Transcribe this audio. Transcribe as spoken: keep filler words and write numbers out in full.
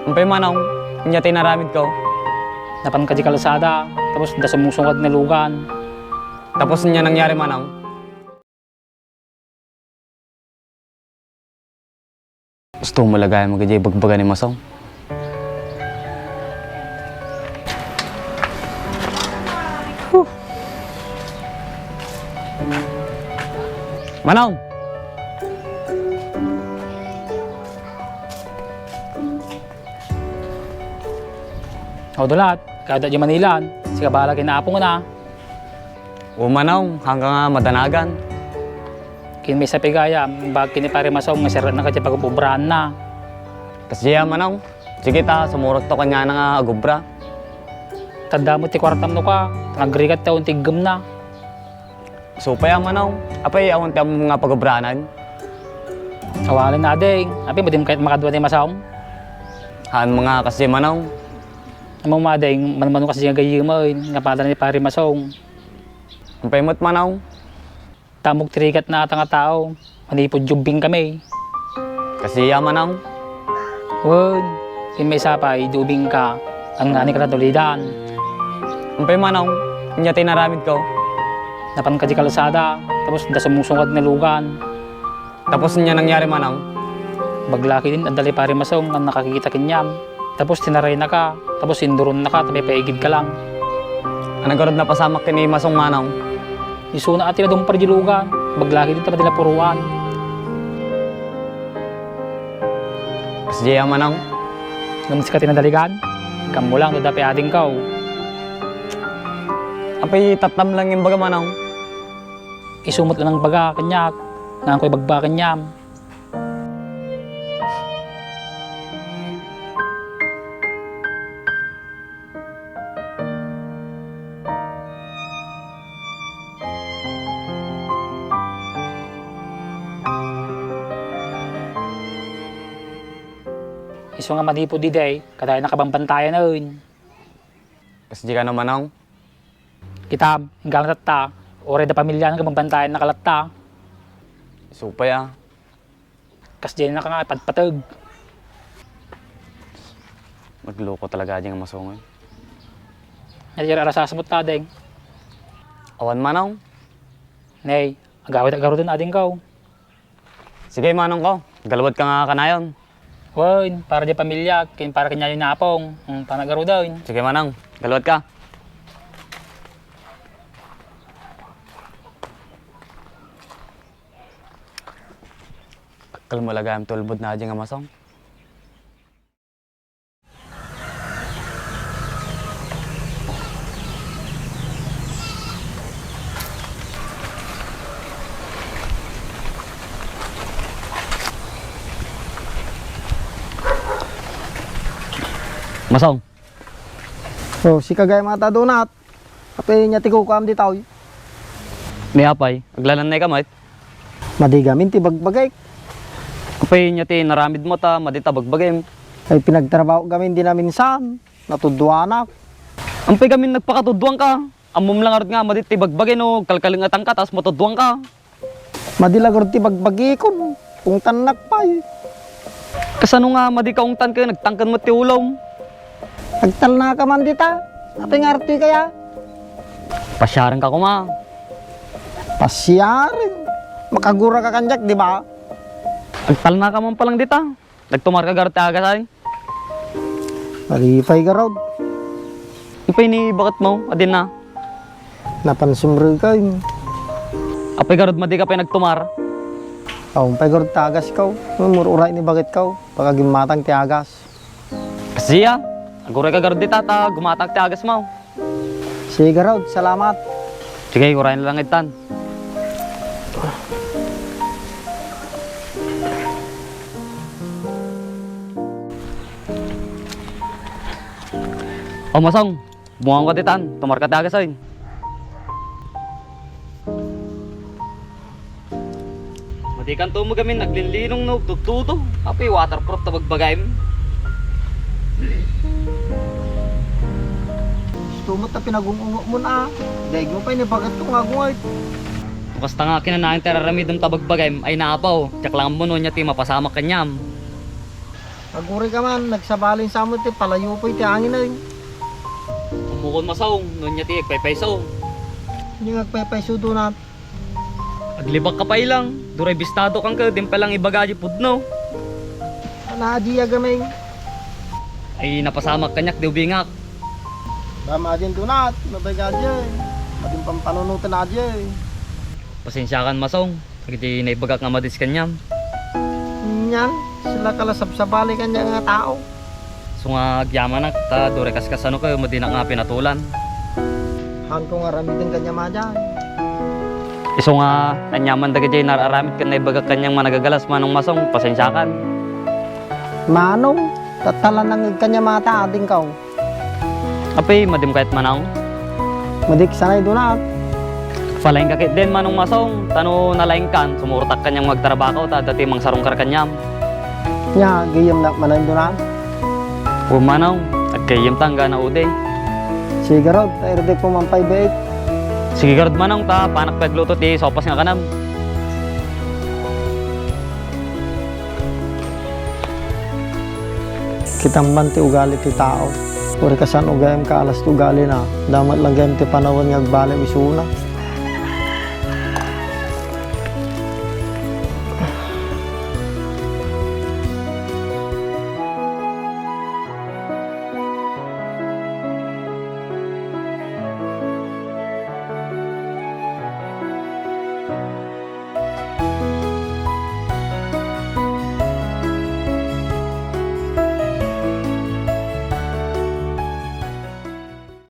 Apay, Manong, ania ti inaramidko? Napanka idiay kalsada, tapos adda sumusungad nga lugan. Tapos ania nangyari, Manong? Gusto mo lagayam idiay ibagbaga ni Masong? Huh. Manong! O, Dulat, kayatmo idiay Manila, sika bala ken ni Apong na. O, Manong, haanka nga madanagan. Ken maysa pay gayam, imbag ken ni Pare Masong nga serreknaka ti pagub-obraanna. Kasdiay, Manong. Sige ta, sumurotto kaniana nga agubra. Ta adda met ti kuartam no ka, ta nagrigat ti awan ti iggemna. Isu pay a, Manong. Apay, awan ti ammom nga pagubranan? Awanen, ading. Apay, madim kayat makadua ni Masong? Haan nga kasdiay, Manong. Ammom, ading, manmano kasdiay nga gayyemen, nga pada ni Pare Masong. Apay met, Manong? Ta ammok ti rigatna ata nga tao, manipud idiay ubbingkami. Kasdiay, Manong? Wen, ken maysa pay, idiay ubingka, ngannganika la ti ulidan. Apay, Manong, ania ti inaramidko? Napanka idiay kalsada, tapos adda sumusungad nga lugan. Tapos ania nangyari, Manong? Ibagla ketdin adda ni Pare Masong nga nakakita kaniam. Tapos tinaraynaka, tapos induronnaka, ta maipaigidka lang. Ania garud napasamak ken ni Masong, Manong? Isuna a ti nadumpar idiay lugan, ibagla ketdin ta madi la puruan. Kasdiay, Manong? Ngem sika ti nadaligan? Ammo lang no adda pay adingko. Apay, tattam lang nga imbaga, Manong? Isu met la nangbaga kaniak, nga haanko ibagbaga kaniam. Isu nga manipud idi, kadaynaka bambantayanen. Kasdiay kano, Manong? Kitam, ingganna tatta, uray adda pamiliana nga bambantayanka latta. Isu pay a. Kasdiay naka nga ipatpateg. Nagloko talaga diay nga Masong. Ania ti arasasmo ta, ading? Awan, Manong. Nay, agawid a garuden, adingko. Sige, Manongko. Galuadka nga kanayon. Wen, para diay pamiliak, ken para kaniayo ni Apong, mm, panagaruden. Sige, Manong. Galuadka. Kalmo la gayam ti ulbodna diay nga Masong. Masong. O, sika gayam a ta, Donat. Apay, ania ti kukuam ditoy? Ni apay, aglalannayka met? Madi gamin ti bagbagik. Apay, ania ti inaramidmo ta madi ta bagbagim? Ay, pinagtrabaho gamin di namin saan. Natudduanak. Apay gamin nagpakatudduanka? Ammom la ngarud nga madi ti bagbagi no kalkalengetanka ta matuduanka. Madi la ngarud ti bagbagikon. Ungtannak pay. Kasano nga madi ka ungtan ken nagtangken met ti ulom? Agtalnaka man dita. Apay nga artoy kaya? Pasiarenka koma. Pasiaren? Makaguraka kaniak, di ba? Agtalnaka man pay lang dita. Nagtumarka garud ti agas, ay? Malipay garud. Ipay ni baketmo, adinna? Napan sumrekay. Apay garud, madika pay nagtumar? Awan pay garud ti agas ko. Mur-uray ni baketko. Baka gimmatang ti agas. Kasdiay, agurayka garud dita ta gumatang ti agasmo. Sige garud, salamat. Sige, uray na lang itan. O, Masong, bumangon ka ditan. Tumarka ti agas, oy. Madikanto met gamin aglinlinong no agtudtudo. Apay, waterproof ta bagbagim. Gusto mo ta pinagung-ungotmon a. Daig mo pay ni baketko nga agunget. Kasta nga kinanayon ti ar-aramidem ta bagbagim ay naapaw. Diak la ammo no ania ti mapasamak kaniam. Aguray ka man, nagsabali sa met ti palayo pay ti angin, ay. Ammokon, Masong, no ania ti agpaypayso. Ania nga agpaypayso, Donat? Aglibak ka pay lang. Duray bistado kan ka, di pay lang ibaga di pudno. Ania diay, Gameng? Ay, napasamak kaniak, di ubingak. Dama diay, Donat, mabayag diay. Pati pampanunoten diay. Pasensiakan, Masong. Dagiti naibagak nga madis kaniam. Ania, sila ka la sabsabali kaniak nga tao. Isu nga agyamanak, ta duray kaskasano kayo, madinak nga pinatulan. Haanko nga aramiden kaniam diay. Isu nga aniaman dagiti nar-aramid ken naibagak kaniam nga nagagalas, Manong Masong, pasensiakan. Manong, tattalan nangngeg kaniam a ta, adingkaw. Apay, madim kayat, Manong? Madik sanay, Donat. Palaing ka ketdin, Manong Masong, ta no nalaingkan, sumurtak kaniam nga agtrabaho, ta adda ti mangsarungkar kaniam. Ania, gayyemnak manen, Donat? O, Manong, aggayyemta, angga na udi. Sige garud, ta irdek pay man pay biit. Sige garud, Manong, ta panak pay agluto ti sopas nga kanam. Kitam man ti ugali ti tao. Uray kasano gayam kaalas ti ugalina, dama met lang gayam ti panawen nga agbaliw isuna.